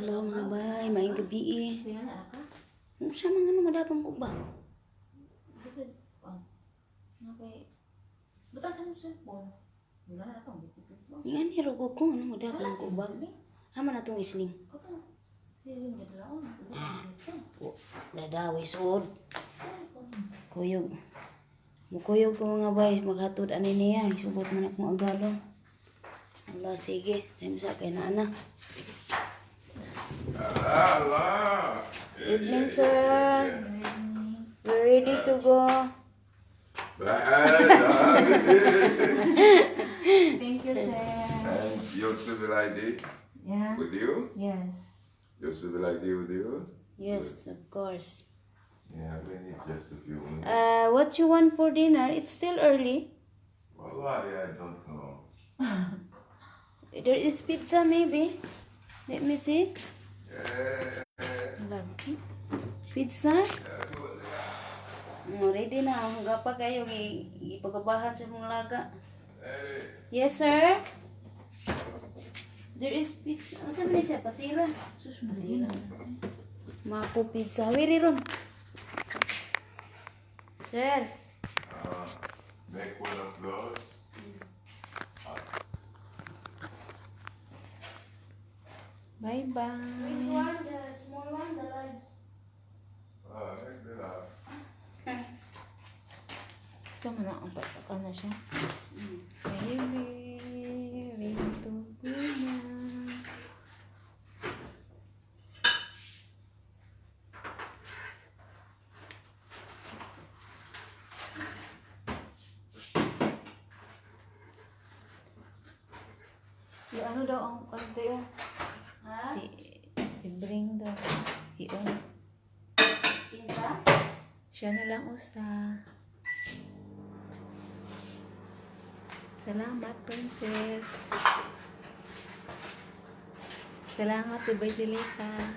Hello, mga bay, maayong gabi. Unsa man ano madapang ko ba? Kasi, oh, okay. Buta sa cellphone. Wala na itong bitbit mo. Nga ni rogo ko ano madapang ko ba? Ama na tong isling. Kato, sige mo dalaon. Oh, dadawi suod. Kuyog. Mukuyog ko, mga bay, maghatod ani niya. Sugot man akong agalon. Allah, sige. Time sa kay na ana. Allah. Evening, sir. We're ready to go. Thank you, sir. And your civil ID with you? Yes. Your civil ID with you? Yes, of course. Yeah, we need just a few minutes. What you want for dinner? It's still early. Wallahi, I don't know. There is pizza, maybe. Let me see. Pizza? Oh, ready na. Huga pa kayo. Gipagabahan sa mong laga. Yes, sir. There is pizza. Ano sa man siya? Patira. Sus, patira. Mako pizza. Wiri ron. Sir. Make one of those. Bye-bye. Which one? The small one? The large? Make the last. Ito mo na, ang ka na siya. Baby, ready to go na. Yung ano daw ang ano yun? Ha? Si i-bring daw. I-on. Kinsa? Siya na lang usa. Salamat, princess. Salamat, Evangelita.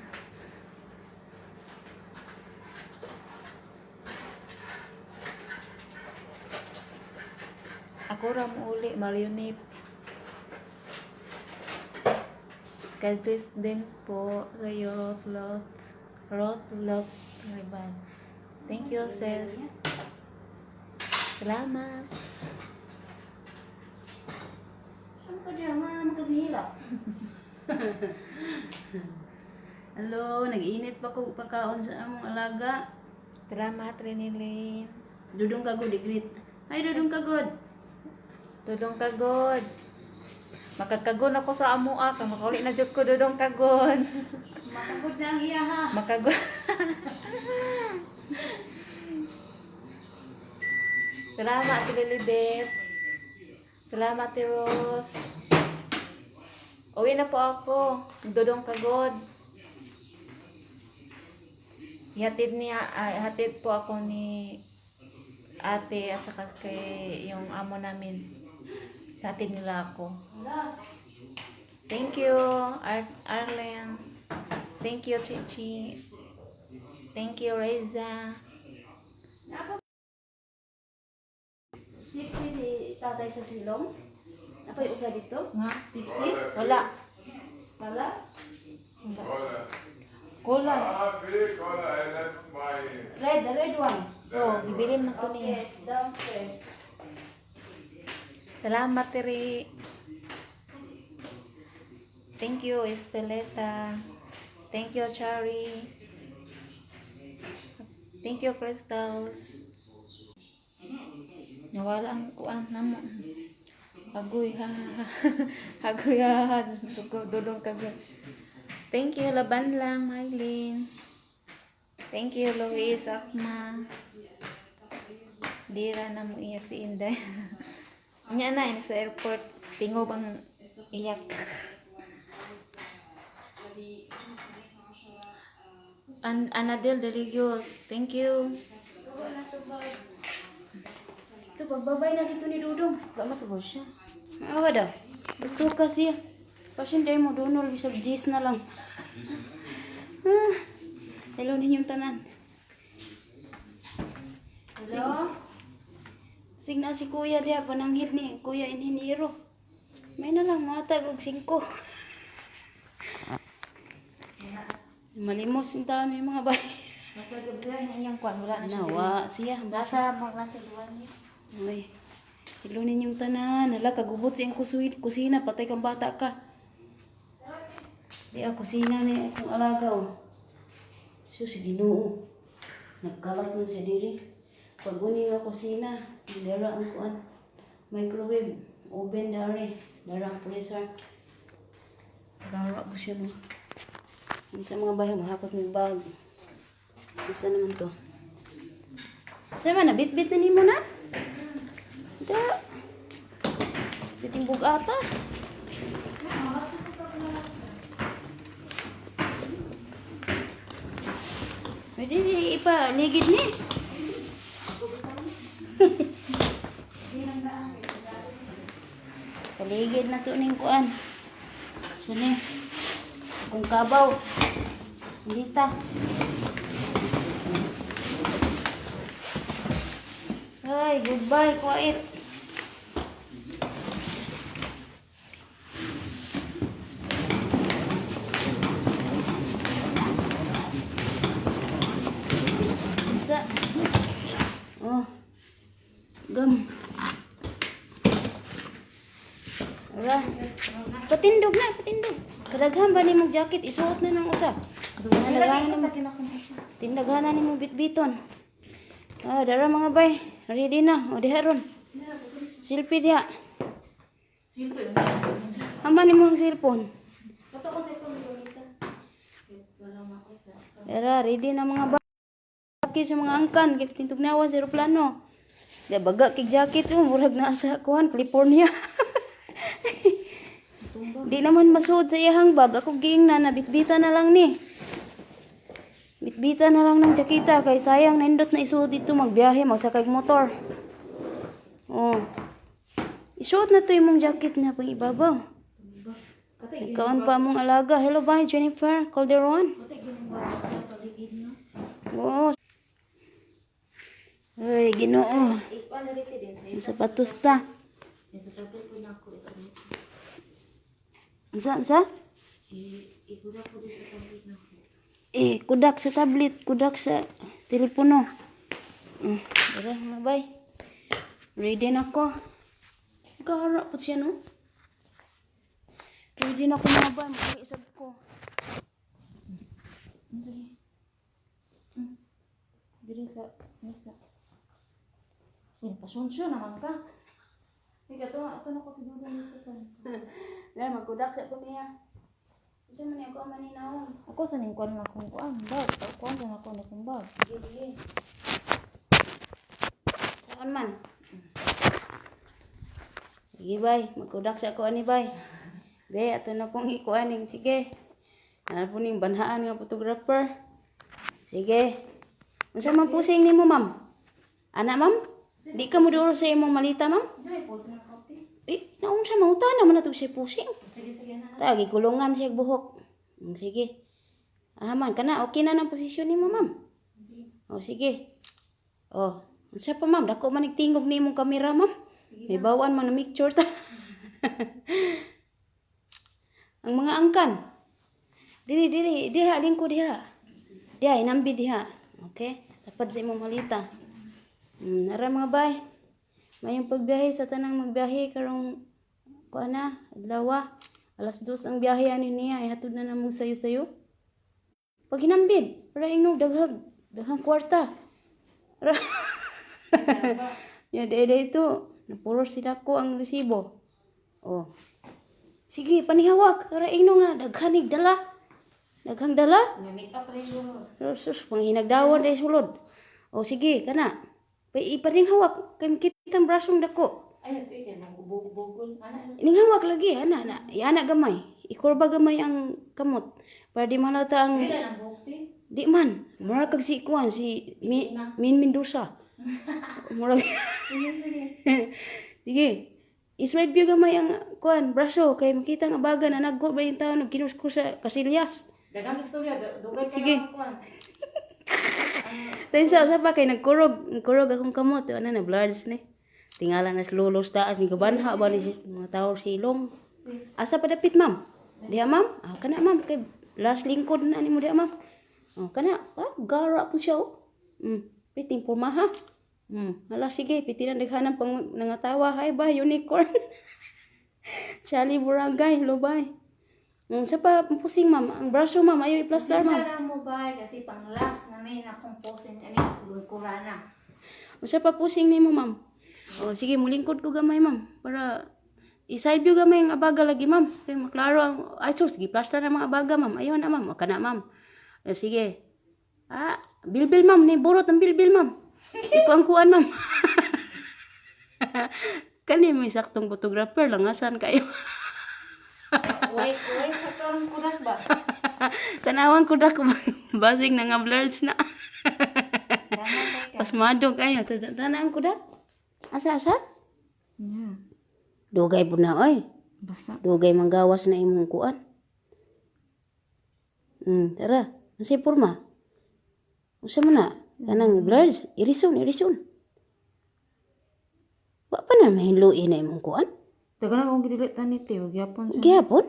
Ako ra mo uli, marionette. God bless din po sa'yo, Roth Roth Lot Riban. Thank you, sis. Salamat. Saan ka dyan? Wala naman kaghihila. Hello, nag-init pa ko pagkaon sa among alaga. Salamat, Renilyn. Dudong kagod, i-greet. Hi, Dudong kagod. Dudong kagod. Makakagon ako sa amoa ka makauli na jud ko, Dudong kagod. Makagod na ang iya ha. Makagod. Salamat, Lilibet. Salamat, Rose. Uwi na po ako. Dudong kagod. Ihatid niya, ay, hatid po ako ni ate at saka kay yung amo namin. Hatid nila ako. Las. Thank you, Arlen. Thank you, Chichi. Thank you, Reza. Napa Tipsy si tatay sa silong? Napay usa dito? Nga? Tipsy? Wala. Palas? Wala. Cola. Cola. Ah, big cola. I left my. Red, the red one. Oh, gibilin na to Okay, niya. it's downstairs. Salamat, Tiri. Thank you, Espeleta. Thank you, Chari. Thank you, Crystals. Nawala ang kuan namo. Agoy ha ha ha. Agoy ha ha. Dudong kagod. Thank you, Laban lang, Mylene. Thank you, Luis Akma. Dira na mo iya si Inday. Nya na, ini sa airport. Tingob ang iyak. Anadel Deligios, thank you. Ito, pagbabay na dito ni Dudong. Wala masabot siya. Awa daw. Ito kasi. Pasyente mo, dunol, bisag G's na lang. Ah, hello ninyong tanan. Hello? Sig na si kuya diya, pananghid ni kuya inhiniro. May na lang, matag og 5. Malimos in taon may mga bay. Nasa gabi na iyang kuan, wala na siya. Nawa siya. Nasa nasa duwan niya. Ay. Ilunin yung tanan. Hala, kagubot sa iyang kusina. Patay kang bata ka. Di ako kusina ni akong alaga oh. Sus, Ginoo. Nagkalat man siya diri. Pag uni nga kusina, dara ang kuan. Microwave, oven dare, dara ang freezer. Dara ko siya no. Sa mga bahay, mahakot may bag. Isa naman to. Sa man, nabit-bit na nimo na? Da. Biting bugata. Pwede ni ipaligid ni. Paligid na to ning kuan. Sini. Kung kabaw. Dita. Ay, goodbye, kuait. Isa. Oh. Gam. Ara. Patindog na, patindog. Kadaghan ba nimong jacket isuot na ng usa? Lagi sa patin ako na isa. Tindaghanan nimo bitbiton. Ah, dara mga bay. Ready na. O diha ron. Selfie diha. Simple. Ama nimo ang cellphone. Kato ko sa itong gamitan. Wala ma ko sa. Dara, ready na mga bay. Sa mga angkan, kay tintugnawa sa eroplano. Di baga kig jacket mo, murag nasa kuan California. Di naman masuod sa iyahang bag. Ako giing na nabitbita na lang ni. Bitbita na lang ng jakita kay sayang nindot na isuod dito magbiyahe magsakay og motor. Oh. Isuot na to imong jacket na pang ibabaw. Katay Kaon pa among alaga. Hello bye Jennifer Calderon. katay ginagawa sa paligid no. Oo. Ay, Ginoo. Ikuan na rito din sa Ang sapatos ta. sa tapos po na ako ito. Unsa unsa? Ikuda ko din sa tablet na ako. Eh, kudak sa tablet, kudak sa telepono. Tara, mga bay. Ready na ko. Gara po siya, no? Ready na ko mga bay. Mag-iisab ko. Sige. Diri sa nisa. Uy, pasunsyo naman ka. Ika to, ato na ko sa dulo nito pa. Dahil magkudak sa ko niya. Unsa man niya ako maninaon. Ako sa ning kuan na akong kuan, bag. Kuan sa ako na akong bag. Sige, sige. Saan man? Sige, bay. Magkudak sa ako ani, bay. Be, ato na pong ikuaning. Sige. Ano po ning banhaan nga photographer. Sige. Unsa man pusing nimo, ma'am? Ana, ma'am? Di ka mo duol sa imong malita, ma'am? Unsa may pulse ng kape? Eh, naunsa mauta naman na to siya pusing. Sige, sige na. Ta, gikulungan siya og buhok. Sige. Ah, man, kana okay na ng posisyon nimo, ma'am. Sige. O, sige. O, unsa pa ma'am, dako man tingog ni imong kamera, ma'am. May bawaan man na picture ta. Ang mga angkan. Diri diri diha lingko diha. Diha inambi diha. Okay? Tapad sa imong malita. Nara mga bay. Mayong pagbiyahe sa tanang magbiyahe karong kuan na, adlaw. 2:00 ang biyahe ani niya, ihatod na namong sayo-sayo. Pag hinambid, para ingnog daghag, daghang kwarta. Ya, dahil ito, napuro sila ko ang resibo. Oh. Sige, panihawak. Para ingno nga, daghanig dala. Daghang dala. Nga make up rin mo. Sus, panghinagdawon dahil sulod. O sige, kana. Ipaninghawak, kay makita ang brasong dako. Ay, ito ikay nang bugol. Ana, Ininghawak lagi, ana, ana. Iana gamay. Ikurba gamay ang kamot. Para di malata ang... dili ang buhok ti. Di man. Mura kag si Kuan, si Min Mendoza. Mura. Sige, sige. Sige. Ismail Bio gamay ang kuan, braso kay makita nga baga na naggo ba yung taon nagkinusko sa Casillas. Daghang istorya, dugay ka Sige. lang kuan. Dahil sa pa kay nagkurog, nagkurog akong kamot, ana na blurs ni. Tingala na lulos taas ni gabanha ba ni mga tao silong. Asa pa dapit, ma'am? Diha, ma'am? Ah, kana ma'am kay last lingkod na nimo diha, ma'am. Oh, kana, ah, gara po siya oh. Piting porma ha. Hala sige, piti na daghanan pang nangatawa. Hi ba, unicorn. Charlie Buragay, hello bye. Sa pa pusing, ma'am, ang braso, ma'am, ayaw i-plaster, ma'am. Pasensya na mo ba kasi pang last na may akong posing ani kura na. Unsa pa pusing nimo, ma'am? Oh, sige, mulingkod ko gamay, ma'am, para i-side view gamay ang abaga lagi, ma'am. Kay maklaro ang ay sus, gi-plaster na mga abaga, ma'am. Ayaw na, ma'am. O kana, ma'am. Eh, sige. Ah, bilbil, ma'am, ni burot ang bilbil, ma'am. Iko ang kuan, ma'am. Kani may saktong photographer langasan kayo. Wait, wait sa karong kurak ba? Tanawan ko da ko basig na nga blurs na. Dana kay ka. Pasmado kayo. Tanawan ko da. Asa asa? Yeah. Dugay po na oy. Basta. Dugay manggawas na imong kuan. Tara. Unsay porma? Unsa man na? Kanang blurs, irison, irison. Wa pa na mahinluin na imong kuan. Taga na kung gidilit tani te, og gyapon siya. Gihapon.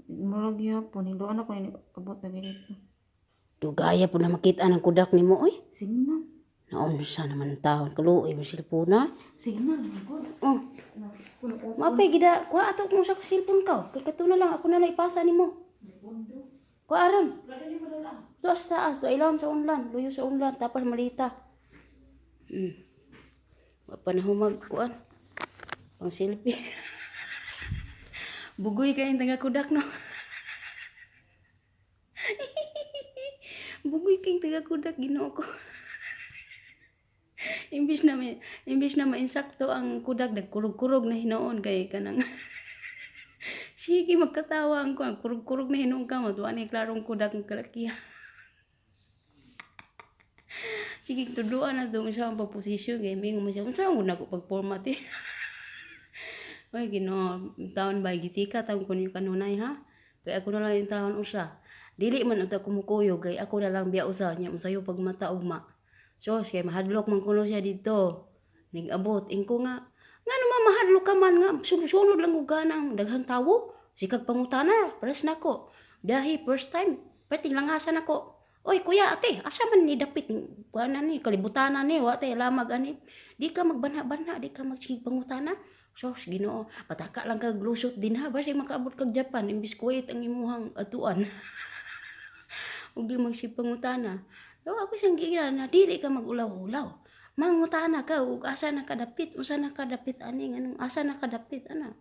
Murag gyapon, hiloan ako ni abot na ganito. Dugaya po na makita ng kudak nimo oy. Signal. Naunsa naman ang taon kaluoy mo silpona. Signal, good. Oh, mapay gida kuha ato kung sa cellphone ka. Kay kato na lang ako na lang ipasa nimo. Kuha aron. Tuas sa taas, to ilawom sa unlan, luyo sa unlan, tapos malita. Wa pa na humag kuan. Pang selfie. Bugoy kayong taga kudak no. Bugoy kayong taga kudak, Ginoo ko. Imbis na mainsakto ang kudak nagkurog-kurog na hinuon kay kanang sige magkatawa ang kuan kurog-kurog na hinuon ka mo tuwa ni klarong kudak ang kalakihan. Sige tuduan na dong siya ang pagposisyon kay mingon mo siya unsa man gud nako pag-format eh. Oy Ginoo, taon ba gitika taon ko ninyo kanunay ha. Kay ako na lang yung taon usa. Dili man unta kumukuyog kay ako na lang biya usa nya masayo pagmata ugma. Sos kay mahadlok man kuno siya didto. Nigabot ingko nga ngano ma mahadlok ka man nga sunod lang og ganang daghang tawo. Sikag pangutana, pares nako. Biyahe first time, perting langasan ako. Oy kuya ate, asa man ni dapit kuan na ni kalibutana ni wa tay lamag ani. Di ka magbanha-banha, di ka magsigig pangutana. Sos Ginoo, pataka lang kag lusot din ha, basig makaabot kag Japan imbis Kuwait ang imuhang atuan. Ug di magsigig pangutana. So ako siyang giingnan na dili ka magulaw-ulaw. Mangutana ka ug asa na kadapit, unsa na kadapit ani nganong asa na kadapit ana.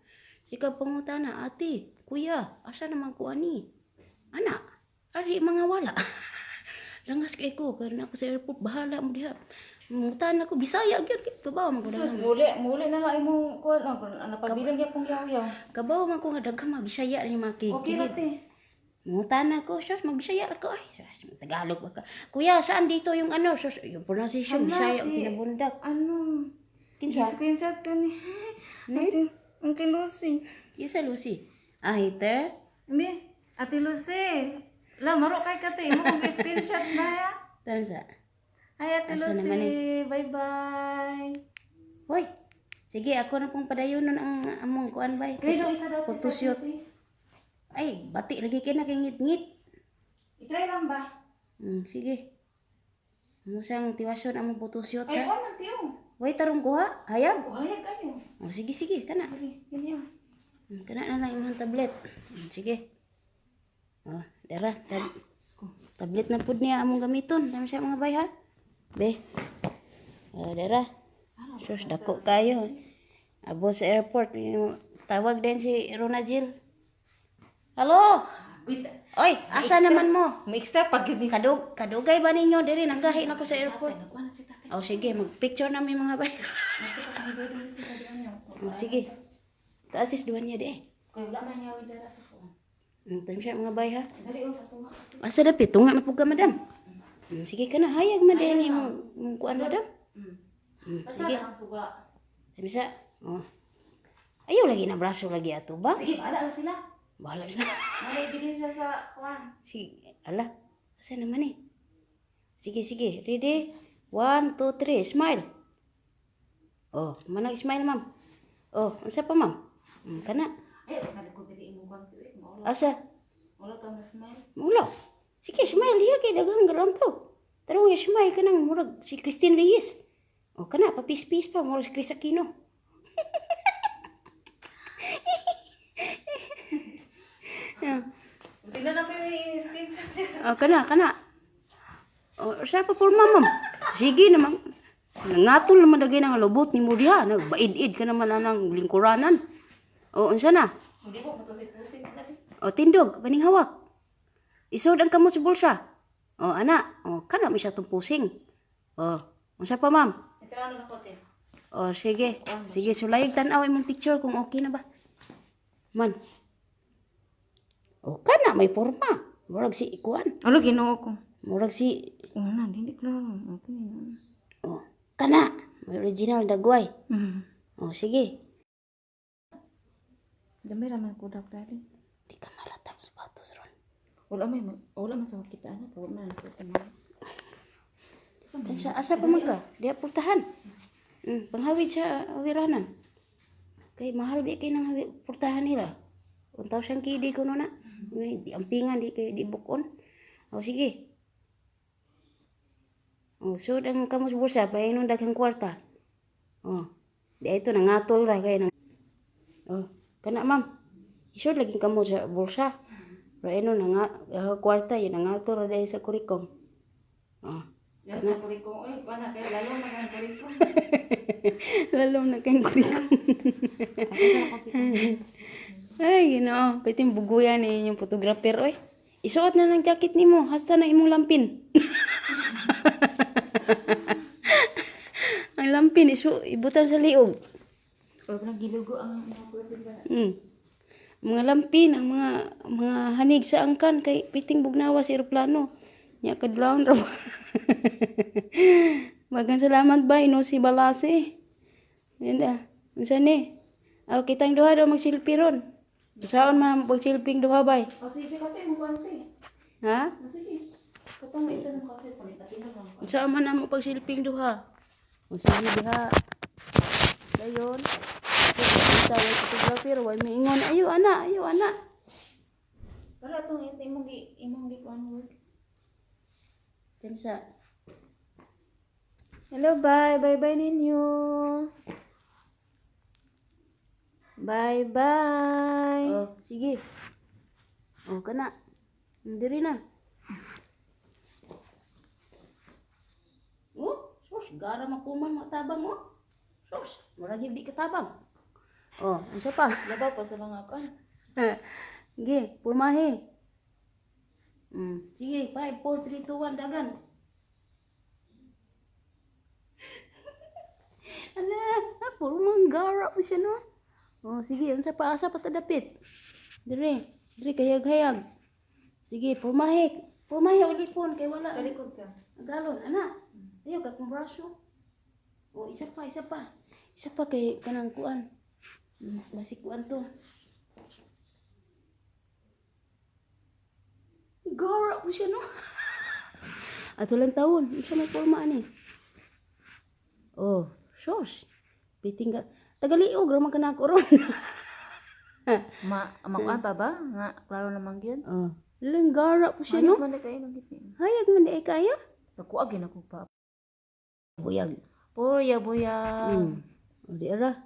Sikag pangutana, ate, kuya, asa naman ko ani? Ana, ari mga wala. Langas kay ko, karon ako sa airport, bahala mo diha. Mangutana ko, Bisaya gyud, kabaw man ko Sus, daghan. muli, muli na lang imong kuan lang napabilang gyapon yaw-yaw. Kabaw man ko nga daghan mga Bisaya ni mga Okay ra kilid. te. Mangutana ko, sus, magbisaya ko. Ay, sus, Tagalog ba ka? Kuya, saan dito yung ano? Sus, yung pronunciation, Hala, Bisaya, ang pinabundak. Ano? Kinsa? Screenshot ka ni. Ate, ang kay Lucy. Kinsa, Lucy? Ah, hater? Mi, Ate Lucy. La, maro kay ka te. Mo kong screenshot na ya. Tansa. Hi, Ate Asa Lucy. naman eh? Bye-bye. Hoy, sige, ako na pong padayon nun ang among kuan bay. Kaya daw isa daw. Photoshoot. Ay, bati lagi kay na kay ngit-ngit. I-try lang ba? Sige. Amo sang tiwason among photoshoot Ay, ha. oh, man tiyo. Hoy, tarong kuha, hayag. Oh, hayag kayo. Oh, sige, sige, kana. Sorry, ganyan. Kana na lang imong tablet. Sige. Oh, dara, tablet na pud niya among gamiton. Dami siya mga bay ha. Be. Oh, dara. Sus, dako kayo. Abo sa airport, tawag din si Rona Jill. Hello? Wait, Oy, asa naman mo? may extra pag yun. Kadugay ba ninyo diri nanggahi na ko sa airport. Nagkuha na si tatay. Oh, sige, mag-picture namin mga bay. Oh, sige. Taas is duwan niya di eh. Kaya wala man yawi dara sa phone. Time siya mga bay ha. Dali oh, sa tunga. Asa dapit tunga na pud ka, madam. Sige ka na hayag madam imong imong kuan madam. Basta Sige. ang suga. Time siya. Oh. Ayaw lagi na braso lagi ato ba? Sige, bahala na sila. Bahala sila. Mali bilhin siya sa kuan. Sige, ala. Asa naman eh? Sige, sige. Ready? 1, 2, 3. Smile. Oh, manag smile, ma'am. Oh, unsa pa, ma'am? Kana. Eh, nagko dili imo kuan eh. Maula. Asa? Wala ka mas smile. Mulaw. Sige, smile diha kay daghang garanto. Tara, smile ka nang murag si Christine Reyes. O kana, papis-pis pa, murag si Chris Aquino. Yeah. Sila na may screenshot. O, kana, kana. O, sa pa porma, ma'am. Sige naman. Nangatol naman dagay ng lobot ni mo diha. Nagbaid-id ka naman anang lingkuranan. O, unsa na? Hindi mo matusik-tusik na. O, tindog, paninghawak. Isod ang kamot sa bulsa. O, ana. O, kana may siya tong pusing. O, unsa pa, ma'am? Ito ano na ko, te. O, sige. Sige, sulayag tanaw imong picture kung okay na ba. Man. O, kana may porma. Murag si ikuan. Ano Ginoo ko? Murag si Una, dili klaro. Okay na. O, kana. May original dagway. O, sige. Dami ra man ko dati. Di ka malata sa sapatos ron. Wala may kita ana, wala man sa mo. Sa asa pa man ka? Di purtahan. Panghawid sa awiranan. Kay mahal bi kay nang purtahan nila. 1,000 KD ko na. Di ampingan di kay di bukon. O sige. O sud ang kamos bulsa pa inon daghang kwarta. O di ito nangatol ra kay nang. O kana, ma'am. Isod lagi kamo sa bulsa. Pero inon nga kwarta yun nangatol ra dahil sa kurikom. O. Kana kuriko, oy, wala kay lalo na kang kuriko. Lalom na kayong kurikom. Ay, Ginoo, pwedeng buguyan ni inyong photographer, oy. Isuot na ng jacket nimo, hasta na imong lampin. Ang lampin isu ibutan sa liog. Wala nang gilugo ang mga kuriko ba. Mga lampin, ang mga hanig sa angkan kay piting bugnawa sa eroplano. Nya kadlawon ra ba. Magang salamat ba ino si Balase. Yun na. Unsa ni? Aw kitang duha daw magsilpi ron. Saon man ang pagsilping duha bay? O sige, kate mo kante. Ha? O sige. Katong may isa mo kasi panitatin na lang. Unsa man ang pagsilping duha? O sige diha. Dayon. Kita way photographer way miingon ayo ana, ayo ana. Para tong imong gi kuan work. Timsa. Hello, bye. Bye-bye ninyo. Bye-bye. Oh, sige. Oh, kana. Diri na. Oh, sus, gara makuman matabang oh. Sus, murag di katabang. Oh, unsa pa? Labaw pa sa mga kuan. Sige, purmahe. Sige, 5, 4, 3, 2, 1, dagan. Ala, puro manggara po siya, no? Oh, sige, unsa pa asa pa ta dapit? Dire, dire kayag-hayag. Sige, purmahe. Purmahe ulipon kay wala. Talikod ka. Galon, ana. Ayo ka kung braso. Oh, isa pa, isa pa. Isa pa kay kanang kuan. Basig kuan to. Gara po siya, no? Ato lang taon. Isa may porma ani. Oh, sus. Piting ka. Tagaliog ra man ka na ako ron. Ma makuan pa ba? Nga klaro naman gyud. Oh, langgara po siya, no? Hayop man na kayo nang gitni. Hayag man di kaya. Nakuag gyud ako pa. Buyag. Purya buyag. O di ara.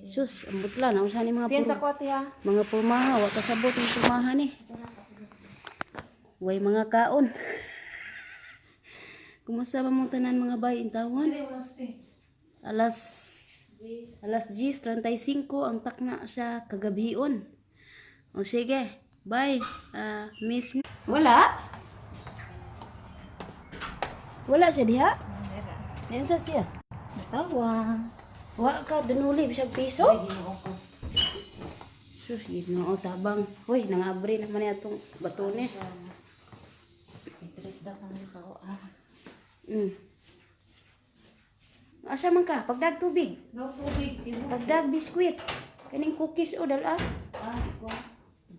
Sus, ang butla na unsa ni mga Siyan puro, sa kwate ha. mga purmaha, wa kasabot ng purmaha ni. Way mga kaon. Kumusta ba mong tanan mga bay intawan? Alas 10:35 ang takna sa kagabion. O sige, bye, Miss. Wala? Wala siya diha? Yan sa siya. Natawa. Wa ka dunuli bisag piso? Sus, Ginoo tabang. Hoy, nangabre naman ni atong batones. Itrit daw kami sa ah. Asa man ka? Pagdag tubig. No tubig. Pagdag biskwit. Kaning cookies o dala. Ah, ko.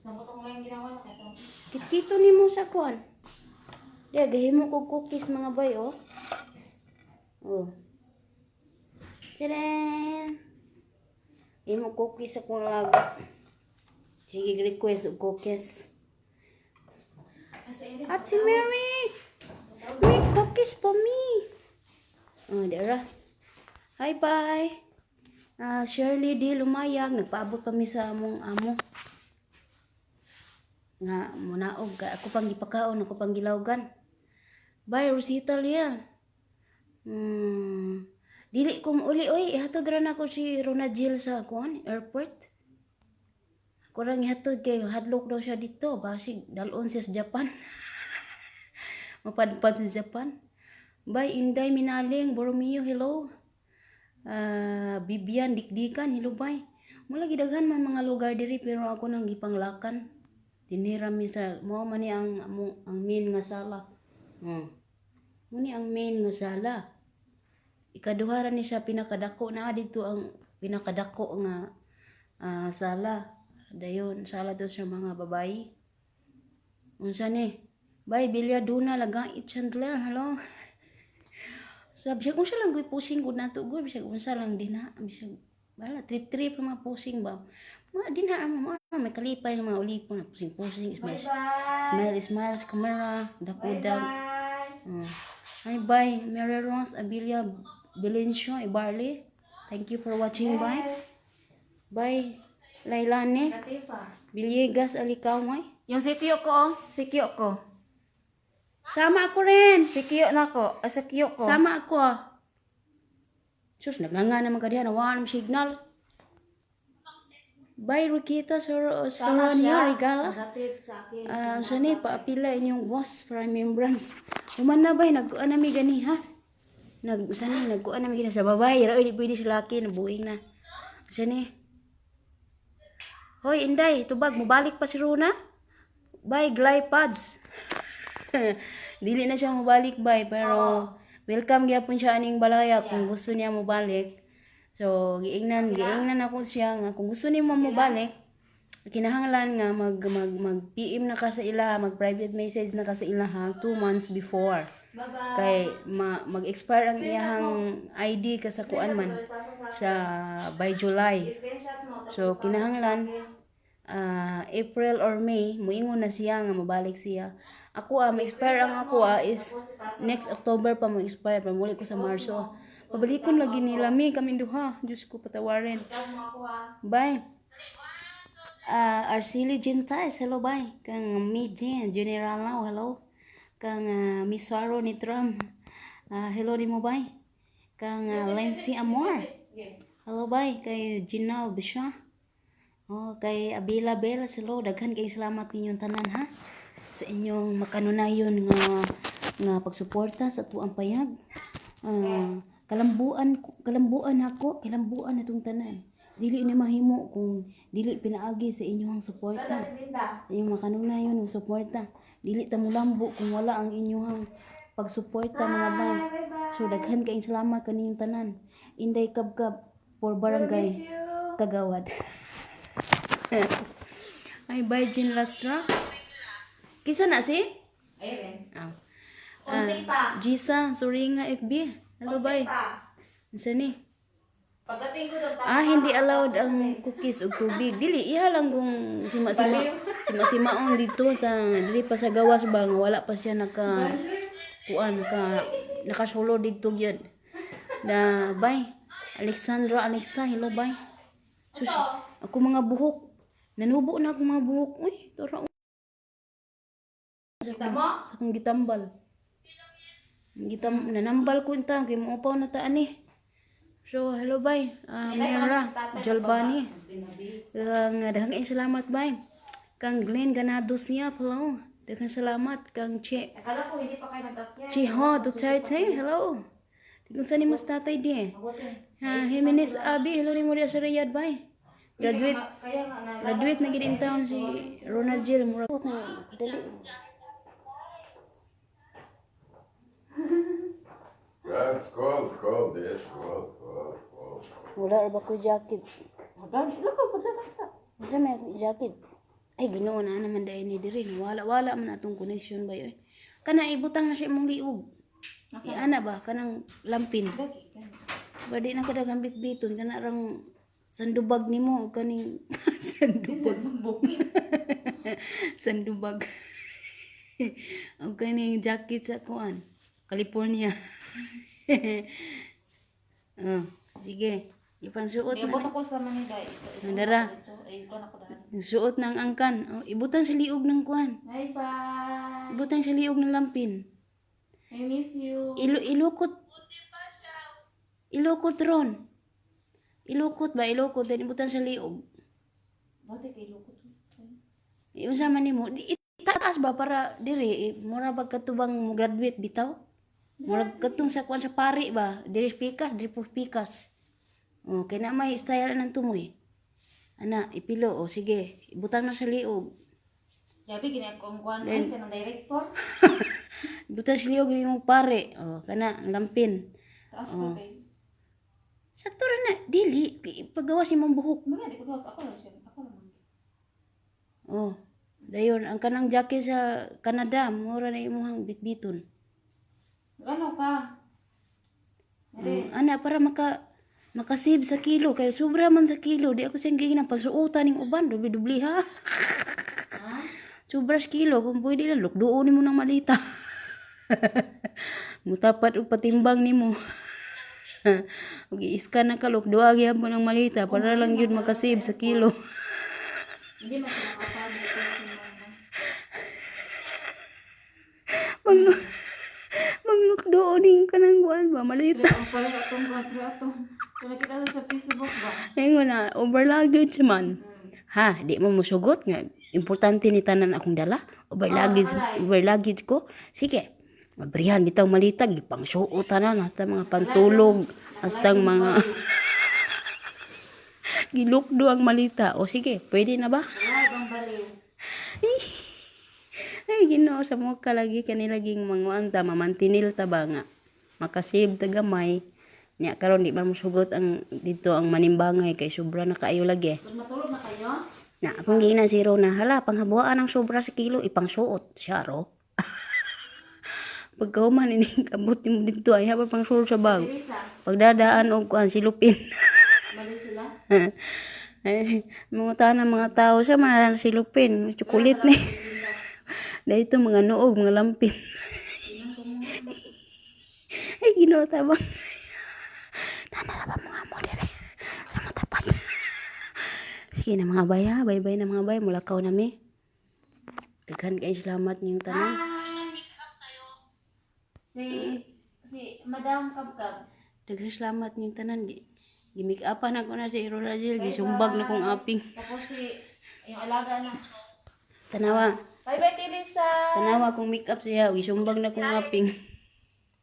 Sa mo tong ngayon ginawa na ito. Kitkito nimo sa kuan. Di, gahimo ko cookies mga bay, oh. Oh. Tadaan! Himo cookies akong laga. Sige, request og cookies. At si Mary! Make cookies for me. Oh, dara. Hi, bye. Ah, Shirley D. Lumayag. Nagpaabot pa mi sa among amo. Nga, munaog ka. Ako pang gipakaon, ako pang gilawgan. Bye, Rosita Lia. Dili ko uli oy, ihatod ra nako si Rona Jill sa kuan, airport. Ako rang ihatod kay hadlok daw siya dito, basig dalon siya sa Japan. Mapadpad sa Japan. Bye, Inday Minaling, Boromeo, hello. Ah, Bibian Dikdikan, hello, bye. Mula gidaghan man mga lugar diri pero ako nang gipanglakan. Dinira mi sa mao man ni ang main nga sala. Mo ni ang main nga sala. Ikaduha ra ni siya pinakadako na dito, ang pinakadako nga sala. Dayon sala to sa mga babayi. Unsa ni? Bye, Bilya Duna Lagait Chandler, hello. Sa bisag unsa lang ko'y pusing gud nato gud, bisag unsa lang din ha, bisag bala trip trip ang mga pusing ba. Mga din ha ang mga may kalipay ng mga ulipon na pusing pusing, smile Bye-bye. Smile smile sa camera, dakudag. Bye-bye. Hi, bye. Mary Rose Abilia Belencio Ibarli. Thank you for watching. Bye. Yes. Bye. Lailane Latifa. Villegas Alicaway. Yung si Kiyo ko, oh. Si Kiyo ko. Sama ako rin. Si Kiyo na ko. Ah, si Kiyo ko. Sama ako ah. Sus, nagnganga naman ka diyan. Wala signal. Bye, Rukita Soronio Regala. Nagatid sa akin. Ah, sa ni, paapila inyong boss for remembrance. Human na bay, nagkuan na mi gani ha. Nag sa ni, nagkuan na mi gani sa babae, ra oy di pwede sa laki, nabuing na. Sa ni. Hoy, Inday, tubag mobalik pa si Runa. Bye, Glypads. Dili na siya mobalik, bay, pero welcome gyapon siya aning balaya kung gusto niya mobalik. So, giingnan ako siya nga kung gusto nimo mobalik, kinahanglan nga mag mag mag PM na ka sa ila, mag private message na ka sa ila ha, 2 months before. Bye-bye. Kay mag-expire ang iyahang ID ka sa kuan man sa by July. Screenshot mo. So kinahanglan April or May muingon na siya nga mobalik siya. Ako ma-expire ang ako is next October pa mo-expire, pamuli ko sa Marso. Pabalikon lagi nila mi kami duha. Diyos ko, patawarin. Tag mo ako ha. Bye. Arceli Gentiles, hello, bye. Kang Midin, General Now, hello. Kang Misaro ni Trump, hello ni mo, bye. Kang Lency Amor, hello, bye. Kay Gina Bisha. Oh, kay Abila Bella, hello. Daghan kay salamat ninyong tanan ha. Sa inyong makanunayon nga nga pagsuporta sa tuang payag. Kalambuan kalambuan ako, kalambuan atong tanan. Dili ni mahimo kung dili pinaagi sa inyong suporta. Linda. Sa inyong makanunayon nga suporta. Dili ta mulambo kung wala ang inyong pagsuporta, mga bay. Bye-bye. So daghan kayong salamat kaninyong tanan. Inday Kabkab for Barangay Kagawad. Ay, bye, Jean Lastra. Kisa na si? Ayun. Ah. Unti pa. Gisa, Suringa FB. Hello, bye. Pa. Unsa ni? Pagdating ko doon, Ah, hindi allowed ang cookies ug tubig. Dili, iha lang kung sima-sima sima-simaon dito sa dili pa sa gawas ba nga wala pa siya naka kuan, nakasulo didto gyud. Da bye. Alexandra Alexa, hello, bye. Sus, ako mga buhok. Nanubo na ako mga buhok. Uy, tora. Kita mo? Sa akong gitambal. Gitam nanambal ko inta kay muupaw na ta ani. So, hello, bye. Mera Jalbani. Kang daghang kayong salamat, bye. Kang Glenn Ganados niya, hello. Daghang salamat kang Che Akala ko hindi pa kayo nag-akyat. Chiho Duterte, hello. Kung saan ni mas tatay di. Mabuti. Ha, Jimenez Abi, hello ni mo diya sa Riyadh, bye. Graduate Kaya nga na. Graduate na gid in town si Ronald Jill mura. Dali. Yeah, it's cold, cold, yes, cold, cold, cold. Wala ra ba ko jacket? Lako, pagdagan sa. Unsa may akong jacket? Ay, Ginoo, na naman dahil ni diri. Wala wala man atong connection ba oy. Kana ibutang na siya imong liog. Iana ba kanang lampin. Badi na kadaghang bitbiton kana rang sandubag nimo og kaning sandubag. Sandubag. Og kaning jacket sa kuan. California. Oh, sige. Ipansuot na. Niabot ako sa Manila. Ito, isa Nandara. ako dito. Ay, kuan ako dahil. Suot ng angkan. Oh, ibutan sa liog ng kuan. Bye bye. Ibutan sa liog ng lampin. I miss you. Ilukot. Ilukot ron. Ilukot ba? Ilukot. Then ibutan sa liog. Dati kay lukot. Unsa man nimo? Itaas ba para diri mura ba katubang mo graduate bitaw? Mura katong sa kuan sa pari ba? Diri pikas, diri po pikas. Oh, kay na may style ng tumoy. Ana, ipilo o sige, ibutang na sa liog. Gabi gini ako ang kuan ay kanang director. Ibutang sa liog yung pare. Oh, kana ang lampin. Taas ko kay. Sakto ra na, dili pagawas imong buhok. Mga di pagawas ako lang siya. Ako lang. Oh, dayon ang kanang jacket sa Canada, mura na imong bitbiton. Gano ka? Oh, ana para makasave sa kilo kay sobra man sa kilo di ako siyang giingnan pasuotan ning uban dubli-dubli ha. Ha? Sobra sa kilo kung pwede lang lukduon nimo ng malita. Mutapat og patimbang nimo. Ug i-scan na ka lukduha gyapon ang malita para lang yun makasave sa kilo. Hindi man sila makapagod si mama. Maglukduon ning kanang kuan ba malita. Pero ang pala atong kuan pero atong kung nakita sa Facebook ba? Ingon na over luggage man. Ha, di mo musugot nga. Importante ni tanan akong dala. Over luggage, over luggage ko. Sige. Mabrihan bitaw malita gipangsuot tanan hasta mga pantulog, hasta mga gilukdo ang malita. O sige, pwede na ba? Wala bang baliw. Ay, Ginoo sa mo lagi kanila ging manguan ta mamantinil ta ba nga. Makasave ta gamay. Nya karon di man musugot ang dito ang manimbangay kay sobra na kaayo lagi. Pag matulog na kayo? Na, akong giingnan si Rona, hala, panghabuaan ang sobra sa kilo, ipangsuot siya, ro. Pagkahuman, ini kabot nimo dito, ay haba pang suot sa bag. Teresa, Pagdadaan og kuan silupin. baliw sila. Ay, mga tanan mga tao siya, manana silupin, chocolate ni. Dahito mga noog, mga lampin. Ay, Ginoo tabang. Nanara ba mga mo dire sa matapan. Sige na mga bay ha, bye-bye na mga bay, mulakaw na mi. Daghan kay salamat niyong tanan. Hi! Si, si Madam Kabkab. Daghan salamat niyong tanan. Gi-make upan ako na si Iro Razil, gisumbag na kong aping. Tapos si, yung alaga na. Tanawa, Bye-bye, Teresa! tanawa kong make up siya, gisumbag na kong aping.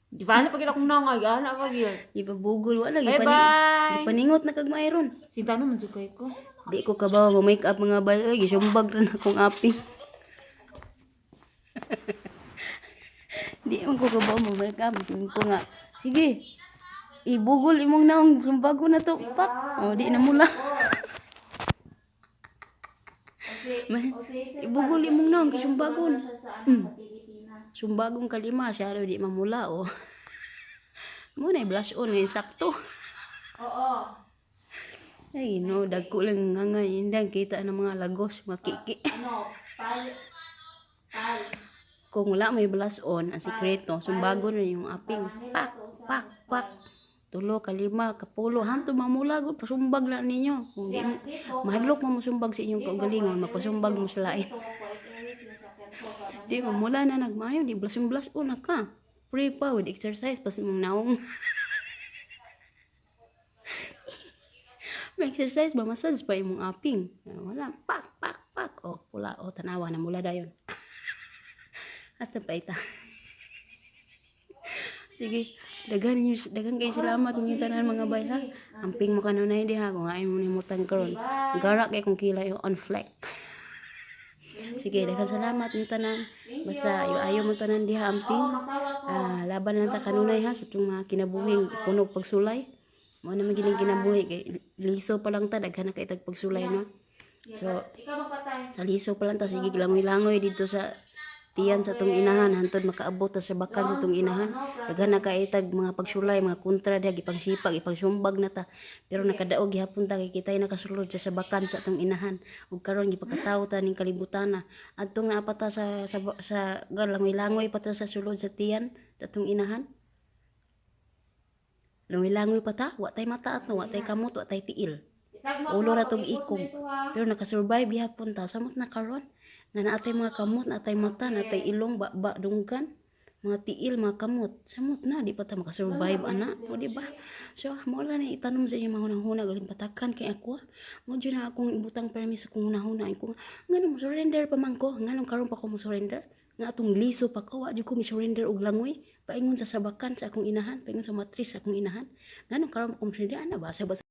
Di ba ano pag akong nangay? Ano pag yun? Ipabugol wala gipani. Bye-bye! Gipaningot na kag mayron. Sinta naman jud ko. Di ko kabaw mo make up mga bay, oy, gisumbag ra na akong aping. Di man ko kabaw mo make up, Tingin ko nga. Sige. Ibugol imong naong sumbago na to, pak. O di na mula. O si, o si Sir Ibugol imong naong kay sumbagon. siya sa, ano, sa Pilipinas. Sumbagong kalima siya raw di mamula o. Mo na blush on ngayon sakto. Oo. Ay, no, dagko lang nga nga indang kita ng mga lagos, mga kiki. Ano, pal, pal. Kung wala may blush on, ang sikreto, sumbago na yung aping. Pak, pak, pak. Tulo, kalima, kapulo, hanto mamula gud pasumbag na ninyo. Kung di mo, mahadlok mo mosumbag sa inyong kaugalingon, mapasumbag mo sa lain. Di mamula na nagmayo, di blush on blush on na ka. Free pa with exercise pas imong naong. May exercise ba massage pa imong aping. Ah, wala, pak pak pak. Oh, pula oh tanawa na mula dayon. Hasta pa ita. Sige, daghan ninyo, daghan kay salamat ninyo tanan mga bay ha. Amping mo kanunay diha kung ay mo nimutan karon. Gara kay kung kilay on fleck. Sige, daghan salamat ninyo tanan. Basta ayo-ayo mo tanan diha amping. Ah, laban lang ta kanunay ha sa itong mga kinabuhing puno pagsulay. Mo na magiling kinabuhi kay liso pa lang ta daghan na kay tag pagsulay no. So Ikaw magpatay. sa liso pa lang ta sige langoy-langoy dito sa Tiyan sa atong inahan hantod makaabot ta sa bakan sa atong inahan. Daghan na kay tag mga pagsulay, mga kontra diha, gipangsipa, gipangsumbag na ta. Pero nakadaog gihapon ta kay kitay nakasulod sa sabakan sa atong inahan. Ug karon gipakatawo ta ning kalibutana. Adtong naa pa ta sa langoy-langoy pa ta sa sulod sa tiyan sa atong inahan. Langoy-langoy pa ta, wa tay mata ato, wa tay kamot, wa tay tiil. Ulo ra tong ikog. Pero nakasurvive gihapon ta. Samot na karon nga naatay mga kamot, naatay mata, naatay ilong, baba, dunggan, mga tiil, mga kamot. Samot na, di pa ta makasurvive ana. O, di ba? So, mo lang ni itanom sa inyong mga hunahuna, galing patakan kay ako. Mo jud na akong ibutang permis sa akong hunahuna. Ay ko, ngano mo surrender pa man ko? Nganong karon pa ko mo surrender? Nga atong liso pa ko, wa jud ko mi surrender og langoy. Paingon sa sabakan sa akong inahan, paingon sa matris sa akong inahan. Nganong karon pa ko mo surrender? Ana ba? Sa